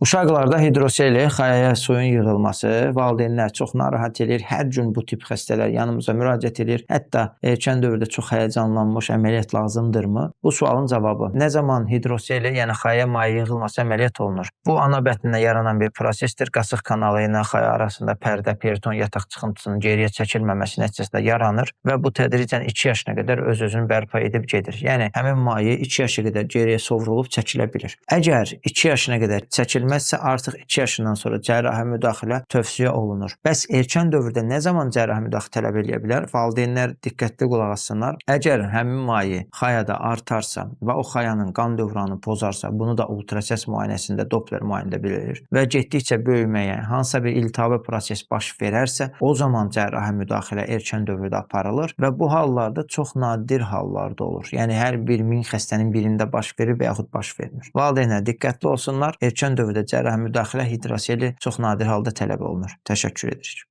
Uşaqlarda hidroseli, xayaya suyun yığılması valideynlər çox narahat edir. Hər gün bu tip xəstələr yanımıza müraciət edir. Hətta erkən dövrdə çox həyəcanlanmış, əməliyyat lazımdırmı? Bu sualın cavabı: nə zaman hidroseli, yəni xaya maye yığılması əməliyyat olunur? Bu ana bətnində yaranan bir prosesdir. Qasıq kanalı ilə xaya arasında pərdə, periton yataq çıxıntısının geriyə çəkilməməsi nəticəsində yaranır və bu tədricən 2 yaşına qədər öz-özünü bərpa edib gedir. Yəni həmin maye 2 yaşa qədər geriyə sovrulub çəkilə bilir. Əgər 2 yaşına qədər çəkilməzsə, artıq 2 yaşından sonra cərrahi müdaxilə tövsiyə olunur. Bəs erkən dövrdə nə zaman cərrahi müdaxilə tələb eləyə bilər? Valideynlər diqqətli qulaq assınlar. Əgər həmin maye xayada artarsa və o xayanın qan dövranını pozarsa, bunu da ultrasəs müayinəsində, Doppler müayinədə bililir və getdikcə böyüməyə, hansısa bir iltihabi proses baş verərsə, o zaman cərrahi müdaxilə erkən dövrdə aparılır və bu hallarda çox nadir hallarda olur. Yəni hər bir 1000 xəstənin birində baş verir və yaxud baş vermir. Valideynlər diqqətli olsunlar. Erkən dövrdə cərrahi müdaxilə hidroseli çox nadir halda tələb olunur. Təşəkkür edirik.